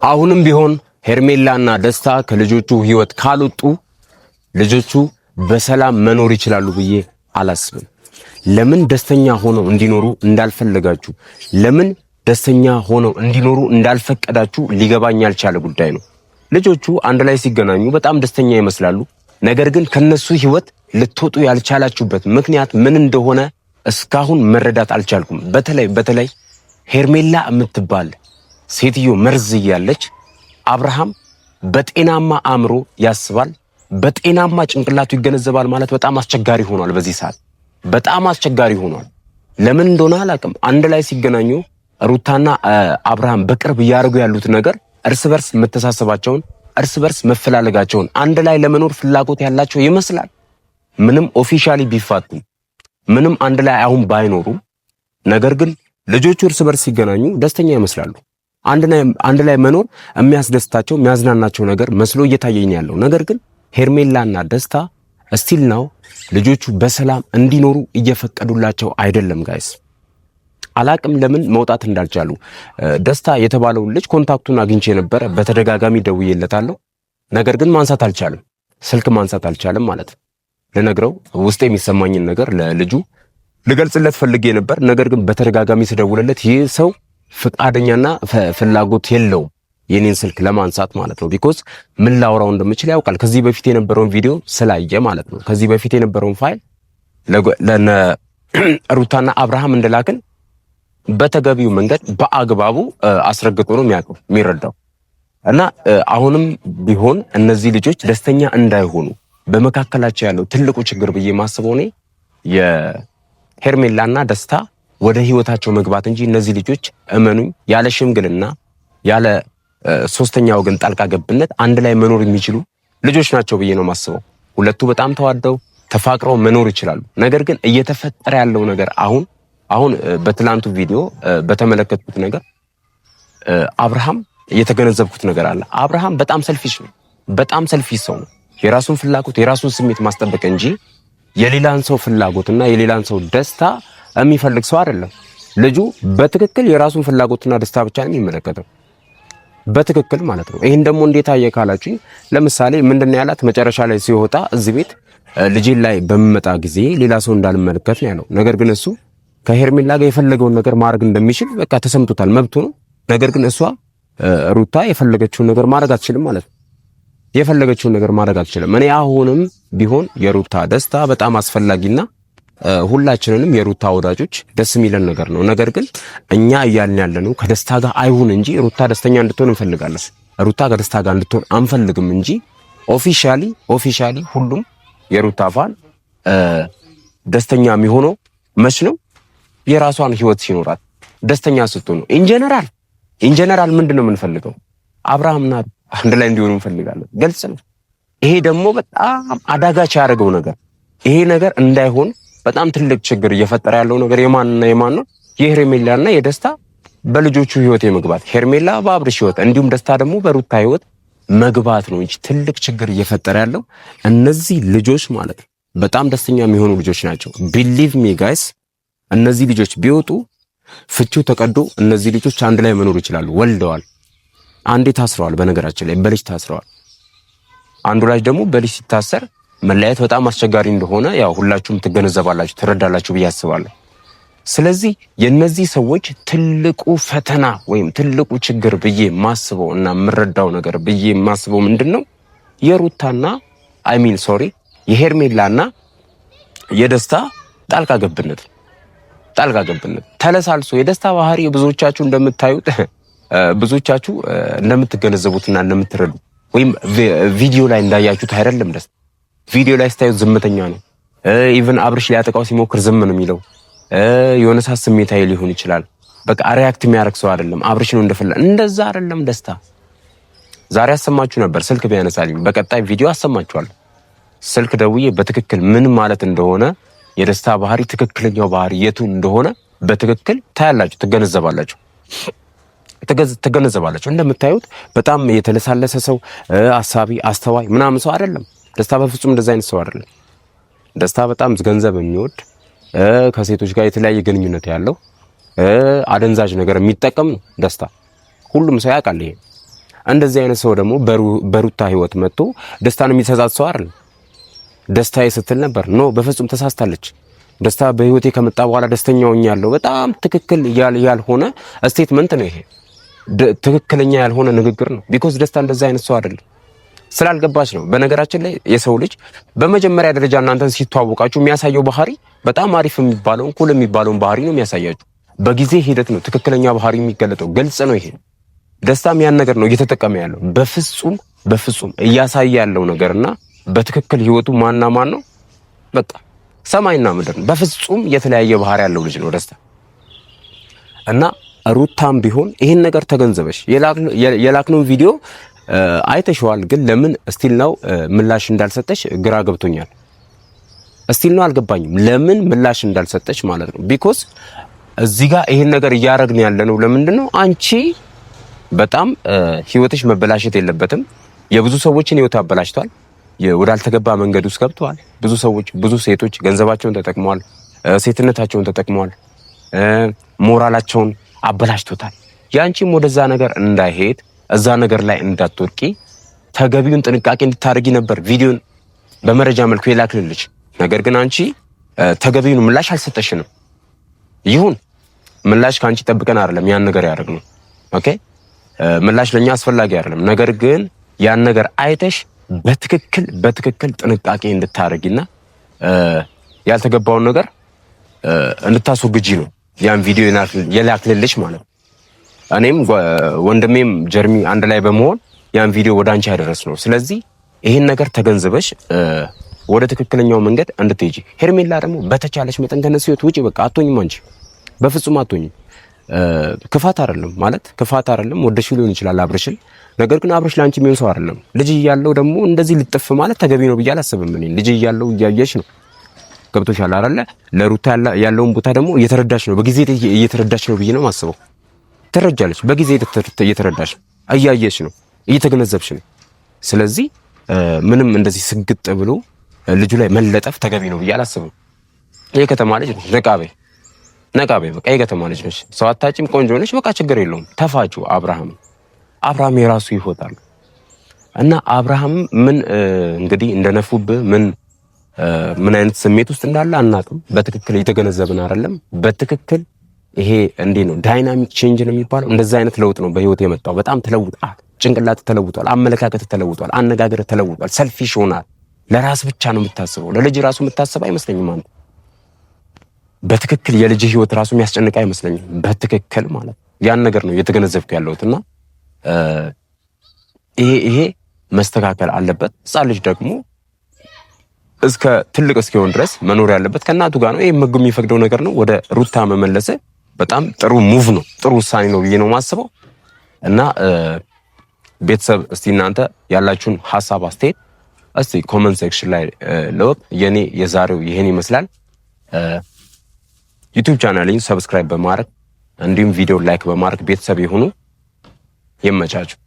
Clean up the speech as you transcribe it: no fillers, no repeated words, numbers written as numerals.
አሁንም ቢሆን ሄርሜላና ደስታ ከልጆቹ ህይወት ካልወጡ ልጆቹ በሰላም መኖር ይችላሉ ብዬ አላስብም። ለምን ደስተኛ ሆነው እንዲኖሩ እንዳልፈለጋችሁ፣ ለምን ደስተኛ ሆነው እንዲኖሩ እንዳልፈቀዳችሁ ሊገባኝ ያልቻለ ጉዳይ ነው። ልጆቹ አንድ ላይ ሲገናኙ በጣም ደስተኛ ይመስላሉ። ነገር ግን ከነሱ ህይወት ልትወጡ ያልቻላችሁበት ምክንያት ምን እንደሆነ እስካሁን መረዳት አልቻልኩም። በተለይ በተለይ ሄርሜላ የምትባል ሴትዮ መርዝ እያለች አብርሃም በጤናማ አእምሮ ያስባል፣ በጤናማ ጭንቅላቱ ይገነዘባል ማለት በጣም አስቸጋሪ ሆኗል። በዚህ ሰዓት በጣም አስቸጋሪ ሆኗል። ለምን እንደሆነ አላውቅም። አንድ ላይ ሲገናኙ ሩታና አብርሃም በቅርብ እያደረጉ ያሉት ነገር እርስ በርስ መተሳሰባቸውን፣ እርስ በርስ መፈላለጋቸውን፣ አንድ ላይ ለመኖር ፍላጎት ያላቸው ይመስላል። ምንም officially ቢፋቱም ምንም አንድ ላይ አሁን ባይኖሩም፣ ነገር ግን ልጆቹ እርስ በርስ ሲገናኙ ደስተኛ ይመስላሉ። አንድ ላይ መኖር የሚያስደስታቸው የሚያዝናናቸው ነገር መስሎ እየታየኝ ያለው ነገር ግን ሄርሜላና ደስታ still now ልጆቹ በሰላም እንዲኖሩ እየፈቀዱላቸው አይደለም። Guys፣ አላቅም ለምን መውጣት እንዳልቻሉ። ደስታ የተባለውን ልጅ contact ኡን አግኝቼ ነበረ፣ በተደጋጋሚ ደውዬለታለሁ። ነገር ግን ማንሳት አልቻለም፣ ስልክ ማንሳት አልቻለም ማለት ነው። ልነግረው ውስጥ የሚሰማኝን ነገር ለልጁ ልገልጽለት ፈልጌ ነበር። ነገር ግን በተደጋጋሚ ስደውልለት ይህ ሰው ፍቃደኛና ፍላጎት የለውም የኔን ስልክ ለማንሳት ማለት ነው። Because ምን ላውራው እንደምችል ያውቃል። ከዚህ በፊት የነበረውን ቪዲዮ ስላየ ማለት ነው። ከዚህ በፊት የነበረውን ፋይል ለነ ሩታና አብርሃም እንደላክን በተገቢው መንገድ በአግባቡ አስረግጦ ነው የሚያውቀው፣ የሚረዳው። እና አሁንም ቢሆን እነዚህ ልጆች ደስተኛ እንዳይሆኑ በመካከላቸው ያለው ትልቁ ችግር ብዬ ማስበው እኔ የሄርሜላና ደስታ ወደ ህይወታቸው መግባት እንጂ እነዚህ ልጆች እመኑኝ ያለ ሽምግልና፣ ያለ ሶስተኛ ወገን ጣልቃ ገብነት አንድ ላይ መኖር የሚችሉ ልጆች ናቸው ብዬ ነው የማስበው። ሁለቱ በጣም ተዋደው ተፋቅረው መኖር ይችላሉ። ነገር ግን እየተፈጠረ ያለው ነገር አሁን አሁን በትላንቱ ቪዲዮ በተመለከትኩት ነገር አብርሃም የተገነዘብኩት ነገር አለ። አብርሃም በጣም selfish ነው። በጣም selfish ሰው ነው። የራሱን ፍላጎት፣ የራሱን ስሜት ማስጠበቅ እንጂ የሌላን ሰው ፍላጎትና የሌላን ሰው ደስታ የሚፈልግ ሰው አይደለም። ልጁ በትክክል የራሱን ፍላጎትና ደስታ ብቻ ነው የሚመለከተው፣ በትክክል ማለት ነው። ይህን ደግሞ እንዴት አየ ካላችሁኝ፣ ለምሳሌ ምንድነው ያላት መጨረሻ ላይ ሲወጣ እዚህ ቤት ልጄን ላይ በምመጣ ጊዜ ሌላ ሰው እንዳልመለከት ነው ያለው። ነገር ግን እሱ ከሄርሜላ ጋር የፈለገውን ነገር ማድረግ እንደሚችል በቃ ተሰምቶታል፣ መብቱ ነው። ነገር ግን እሷ ሩታ የፈለገችውን ነገር ማድረግ አትችልም ማለት ነው። የፈለገችውን ነገር ማድረግ አትችልም። እኔ አሁንም ቢሆን የሩታ ደስታ በጣም አስፈላጊና ሁላችንንም የሩታ ወዳጆች ደስ የሚለን ነገር ነው። ነገር ግን እኛ እያልን ያለነው ከደስታ ጋር አይሁን እንጂ ሩታ ደስተኛ እንድትሆን እንፈልጋለን። ሩታ ከደስታ ጋር እንድትሆን አንፈልግም እንጂ officially ሁሉም የሩታ fan ደስተኛ የሚሆነው መች ነው? የራሷን ህይወት ሲኖራት፣ ደስተኛ ስትሆን ነው። In general ምንድን ነው የምንፈልገው? አብርሃምና አንድ ላይ እንዲሆኑ እንፈልጋለን። ግልጽ ነው። ይሄ ደግሞ በጣም አዳጋች ያደረገው ነገር፣ ይሄ ነገር እንዳይሆን በጣም ትልቅ ችግር እየፈጠረ ያለው ነገር የማንና የማን ነው? የሄርሜላና የደስታ በልጆቹ ህይወት የመግባት፣ ሄርሜላ በአብርሽ ህይወት እንዲሁም ደስታ ደግሞ በሩታ ህይወት መግባት ነው እንጂ ትልቅ ችግር እየፈጠረ ያለው እነዚህ ልጆች ማለት ነው በጣም ደስተኛ የሚሆኑ ልጆች ናቸው። Believe me guys፣ እነዚህ ልጆች ቢወጡ፣ ፍቺው ተቀዶ እነዚህ ልጆች አንድ ላይ መኖር ይችላሉ። ወልደዋል። አንዴ ታስረዋል። በነገራችን ላይ በልጅ ታስረዋል። አንዱ ላይ ደግሞ በልጅ ሲታሰር መለያየት በጣም አስቸጋሪ እንደሆነ ያው ሁላችሁም ትገነዘባላችሁ፣ ትረዳላችሁ ብዬ አስባለሁ። ስለዚህ የነዚህ ሰዎች ትልቁ ፈተና ወይም ትልቁ ችግር ብዬ ማስበው እና የምረዳው ነገር ብዬ የማስበው ምንድን ነው? የሩታና፣ I mean sorry፣ የሄርሜላና የደስታ ጣልቃ ገብነት። ጣልቃ ገብነት ተለሳልሶ የደስታ ባህሪ ብዙዎቻችሁ እንደምታዩት፣ ብዙዎቻችሁ እንደምትገነዘቡትና እንደምትረዱት ወይም ቪዲዮ ላይ እንዳያችሁት አይደለም። ደስታ ቪዲዮ ላይ ስታዩት ዝምተኛ ነው። Even አብርሽ ሊያጠቃው ሲሞክር ዝም ነው የሚለው። የሆነ ሰዓት ስሜታዊ ሊሆን ይችላል። በቃ react የሚያደርግ ሰው አይደለም። አብርሽ ነው እንደፈለ እንደዛ አይደለም ደስታ። ዛሬ አሰማችሁ ነበር ስልክ ቢያነሳልኝ፣ በቀጣይ ቪዲዮ አሰማችኋለሁ። ስልክ ደውዬ በትክክል ምን ማለት እንደሆነ፣ የደስታ ባህሪ ትክክለኛው ባህሪ የቱ እንደሆነ በትክክል ታያላችሁ፣ ትገነዘባላችሁ። እንደምታዩት በጣም የተለሳለሰ ሰው፣ አሳቢ፣ አስተዋይ ምናምን ሰው አይደለም። ደስታ በፍጹም እንደዛ አይነት ሰው አይደለም። ደስታ በጣም ገንዘብ የሚወድ፣ ከሴቶች ጋር የተለያየ ግንኙነት ያለው፣ አደንዛዥ ነገር የሚጠቀም ነው ደስታ። ሁሉም ሰው ያውቃል ይሄ። እንደዚህ አይነት ሰው ደግሞ በሩታ ህይወት መጥቶ ደስታን የሚሰጣት ሰው አይደለም። ደስታዬ ስትል ነበር። No፣ በፍጹም ተሳስታለች። ደስታ በህይወቴ ከመጣ በኋላ ደስተኛ ሆኛለሁ። በጣም ትክክል ያልሆነ statement ነው ይሄ። ትክክለኛ ያልሆነ ንግግር ነው። Because ደስታ እንደዛ አይነት ሰው አይደለም። ስላልገባች ነው። በነገራችን ላይ የሰው ልጅ በመጀመሪያ ደረጃ እናንተን ሲተዋወቃችሁ የሚያሳየው ባህሪ በጣም አሪፍ የሚባለውን፣ cool የሚባለውን ባህሪ ነው የሚያሳያችሁ። በጊዜ ሂደት ነው ትክክለኛ ባህሪ የሚገለጠው። ግልጽ ነው ይሄ። ደስታም ያን ነገር ነው እየተጠቀመ ያለው። በፍጹም በፍጹም እያሳየ ያለው ነገርና በትክክል ህይወቱ ማና ማን ነው? በቃ ሰማይና ምድር ነው። በፍጹም የተለያየ ባህሪ ያለው ልጅ ነው ደስታ። እና ሩታም ቢሆን ይህን ነገር ተገንዘበሽ የላክነውን ቪዲዮ አይተሽዋል፣ ግን ለምን still now ምላሽ እንዳልሰጠሽ ግራ ገብቶኛል። Still now አልገባኝም፣ ለምን ምላሽ እንዳልሰጠሽ ማለት ነው። Because እዚህ ጋር ይሄን ነገር እያረግን ያለ ነው ለምንድን ነው? አንቺ በጣም ህይወትሽ መበላሸት የለበትም። የብዙ ሰዎችን ህይወት አበላሽቷል። ወዳልተገባ መንገድ ውስጥ ገብተዋል። ብዙ ሰዎች፣ ብዙ ሴቶች ገንዘባቸውን ተጠቅመዋል፣ ሴትነታቸውን ተጠቅመዋል፣ ሞራላቸውን አበላሽቶታል። ያንቺም ወደዛ ነገር እንዳይሄድ፣ እዛ ነገር ላይ እንዳትወድቂ ተገቢውን ጥንቃቄ እንድታደርጊ ነበር ቪዲዮን በመረጃ መልኩ የላክልልሽ። ነገር ግን አንቺ ተገቢውን ምላሽ አልሰጠሽንም። ይሁን፣ ምላሽ ከአንቺ ጠብቀን አይደለም ያን ነገር ያደረግነው። Okay፣ ምላሽ ለኛ አስፈላጊ አይደለም። ነገር ግን ያን ነገር አይተሽ በትክክል በትክክል ጥንቃቄ እንድታደርጊና ያልተገባውን ነገር እንድታስወግጂ ነው ያን ቪዲዮ የላክልልሽ ማለት ነው። እኔም ወንድሜም ጀርሚ አንድ ላይ በመሆን ያን ቪዲዮ ወደ አንቺ ያደረስነው። ስለዚህ ይሄን ነገር ተገንዝበሽ ወደ ትክክለኛው መንገድ እንድትሄጂ፣ ሄርሜላ ደግሞ በተቻለሽ መጠን ከነሱ ህይወት ውጪ። በቃ አትሆኝም፣ አንቺ በፍጹም አትሆኝም። ክፋት አይደለም ማለት ክፋት አይደለም፣ ወደሽው ሊሆን ይችላል አብርሽን። ነገር ግን አብርሽ ለአንቺ የሚሆን ሰው አይደለም። ልጅ እያለው ደግሞ እንደዚህ ልጥፍ ማለት ተገቢ ነው ብዬ አላስብም። እኔ ልጅ እያለው እያየሽ ነው፣ ገብቶሻል አይደለ? ለሩታ ያለውን ቦታ ደግሞ እየተረዳሽ ነው፣ በጊዜ እየተረዳሽ ነው ብዬ ነው የማስበው። ትረጃለች፣ በጊዜ እየተረዳሽ ነው፣ እያየሽ ነው፣ እየተገነዘብሽ ነው። ስለዚህ ምንም እንደዚህ ስግጥ ብሎ ልጁ ላይ መለጠፍ ተገቢ ነው ብዬ አላስብም። የከተማ ልጅ ነሽ፣ ነቃ በይ፣ ነቃ በይ። በቃ የከተማ ልጅ ነሽ፣ ሰው አታጭም፣ ቆንጆ ነሽ። በቃ ችግር የለውም። ተፋጩ አብርሃም። አብርሃም የራሱ ይሆጣል እና አብርሃም ምን እንግዲህ እንደነፉብህ፣ ምን ምን አይነት ስሜት ውስጥ እንዳለ አናውቅም። በትክክል እየተገነዘብን አይደለም። በትክክል ይሄ እንዴ ነው dynamic change ነው የሚባለው። እንደዛ አይነት ለውጥ ነው በህይወት የመጣው። በጣም ተለውጧል። ጭንቅላት ተለውጧል። አመለካከት ተለውጧል። አነጋገር ተለውጧል። Selfish ሆናል። ለራስ ብቻ ነው የምታስበው። ለልጅ ራሱ የምታስብ አይመስለኝም አንተ። በትክክል የልጅ ህይወት ራሱ የሚያስጨንቅ አይመስለኝም። በትክክል ማለት ያን ነገር ነው እየተገነዘብኩ ያለሁት እና ይሄ መስተካከል አለበት። ህፃን ልጅ ደግሞ እስከ ትልቅ እስኪሆን ድረስ መኖር ያለበት ከእናቱ ጋር ነው። ይሄ ህግ የሚፈቅደው ነገር ነው። ወደ ሩታ መመለስ በጣም ጥሩ move ነው፣ ጥሩ ውሳኔ ነው ብዬ ነው የማስበው። እና ቤተሰብ፣ እስቲ እናንተ ያላችሁን ሀሳብ አስተያየት እስቲ comment section ላይ ለወቅ። የኔ የዛሬው ይሄን ይመስላል። YouTube ቻናሌን subscribe በማድረግ እንዲሁም ቪዲዮ like በማድረግ ቤተሰብ የሆኑ ይመቻችሁ።